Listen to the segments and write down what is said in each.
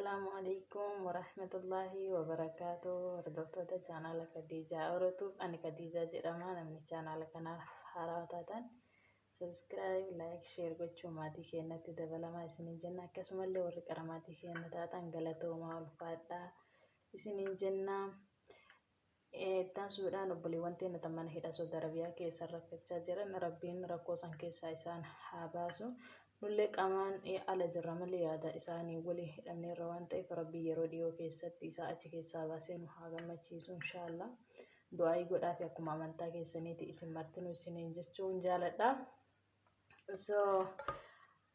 Assalaamu alaikum warahmatullaahi wabarakaatu. Hordoftoota chaanaala Kadiijaa Orotuuf, ani Kadiijaa jedhama. Namni chaanaala kanaaf haarawaa taatan subscribe, like, share gochuun maatii keenyatti dabalamaa isiniin jenna. Akkasumallee warri qara maatii keenya taatan galatoomaa, ulfaadhaa isiniin jenna. Itti aansuudhaan obboleewwan teenya tan mana hidha Saudi Arabiyaa keessa rakkachaa jiran, Rabbiin rakkoo san keessaa isaan haa baasu. Nullee qaamaan ala jirra malee yaada isaanii waliin hidhamneerra waan ta'eef, Rabbiin yeroo dhiyoo keessatti isaa achi keessaa baasee nu haa gammachiisu, inshaallah. Du'aayii godhaafi akkuma amantaa keessaniiti isin martinuu isiniin jechuun jaaladha. So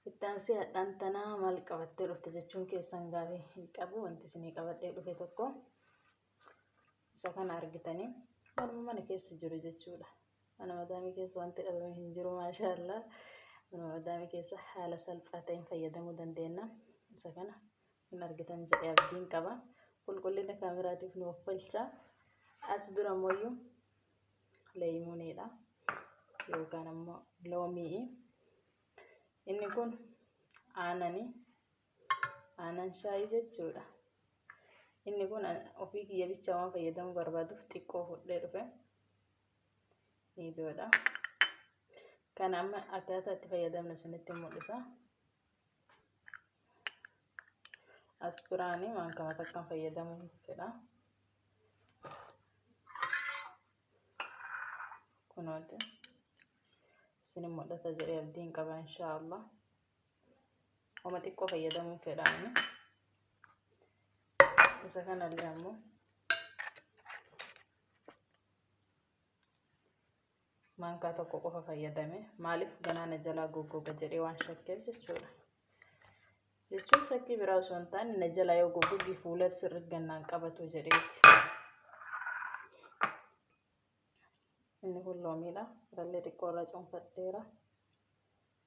itti aansee hadhaan tanaa maal qabattee dhufte jechuun keessan gaafii hin qabu. Wanti isinii qabadhee dhufe tokko isa kana argitanii, waanuma mana keessa jiru jechuudha. Mana madaamii keessa wanti dhabame hin jiru, maashaallah. Mana madaamii keessa haala salphaa ta'een fayyadamuu dandeenya. Isa kana hin argitan jedhee abdiin qaba. Qulqullina kaameraatiif nu offalcha. As bira mooyyuu leeyimuuniidha yookaan ammoo loomii. Inni kun aanani, aanan shaayii jechuudha. Inni kun ofii kiyya bicha waan fayyadamuu barbaaduuf xiqqoo fudhee dhufe. Niidoodha. Kana amma akkaataa itti fayyadamnu isinitti mul'isa. As biraani waan kama takkan fayyadamuu fedha. Kunooti. Isin mul'ata jedhee abdiin qaba, inshaallah. Homa xiqqoo fayyadamuu fedha ani. Isa kanallee ammoo maankaa tokko qofa fayyadame. Maaliif? Ganaa na jalaa goggoga jedhee waan shakkeef jechuudha. Jechuun shakkii biraa osoo hin taane, na jalaa yoo goggogi fuula sirri gannaan qabatu jedheeti. Inni kun loomiidha. Irrallee xiqqoo irraa cuunfadheera.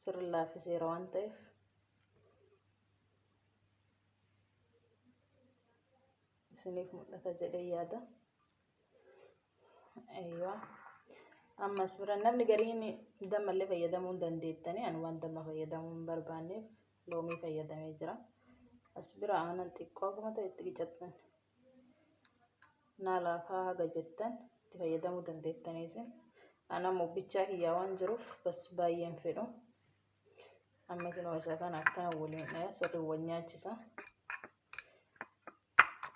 Sirri laaffiseera waan ta'eef. Isiniif mul'ata jedhee yaada. Eeyyoo. Ammas bira namni gariin dammallee fayyadamuu hin dandeettanii, ani waan damma fayyadamuu hin barbaanneef loomii fayyadamee jira. As bira aanan xiqqoo akkuma ta'e itti qicattan. Naa laafaa haga jettan itti fayyadamuu dandeettanii isin. Ana ammoo bichaa kiyyaa waan jiruuf bas baay'een fedhu. Amma kinoo isa kana akkana waliin dhaya, sirri wal nyaachisa.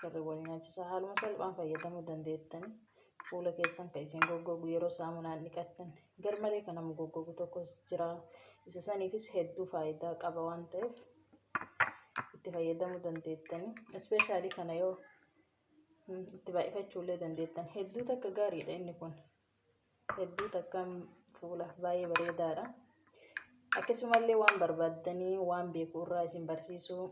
Sirri wal nyaachisa. Haaluma salphaan fayyadamuu dandeettanii. Fuula keessan kan isin goggogu yeroo saamunaan dhiqattan garmalee kan nama goggogu tokkos jira. Isa saniifis hedduu faayidaa qaba waan ta'eef itti fayyadamuu dandeettanii. Especially kana yoo itti baay'ifachuullee dandeettan, hedduu takka gaariidha inni kun. Hedduu takka fuulaaf baay'ee bareedaadha. Akkasumallee waan barbaaddanii waan beeku irraa isin barsiisuu,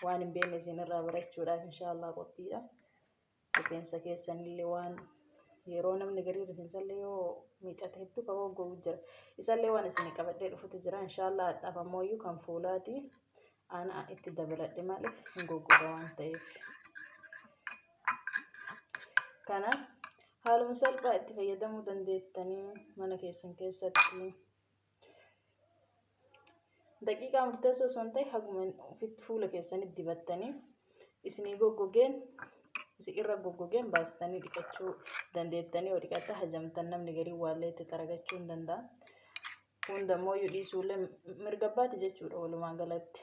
waan hin beekne isin irraa barachuudhaaf inshaallah qophiidha. Rifeensa keessanillee waan yeroo namni garii rifeensallee yoo miicate hedduu kan goggogu jira. Isallee waan isin qabadhee dhufutu jira inshaallah. Hadhaaf ammoo kan fuulaati. Ana itti dabaladhe, maaliif? Hin goggoga waan ta'eef. Kanaaf haaluma salphaa itti fayyadamuu dandeettanii mana keessan keessatti. Daqiiqaa murteessoo osoo hin ta'e, haguma ofitti fuula keessanitti dibattanii isinii goggogeen, isin irra goggogeen baastanii dhiqachuu dandeettanii. Yoo dhiqatta hajamtan namni garii waallee itti xaragachuu hin danda'a. Hunda immoo dhiisuullee mirga abbaati jechuudha walumaa galatti.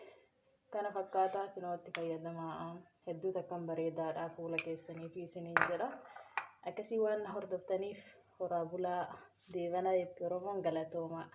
Kana fakkaataa kinoo itti fayyadamaa, hedduu takkan bareedaadha fuula keessanii fi isiniin jedha. Akkasii waan na hordoftaniif horaa bulaa deebanaa jetti Oromoon, galatoomaa.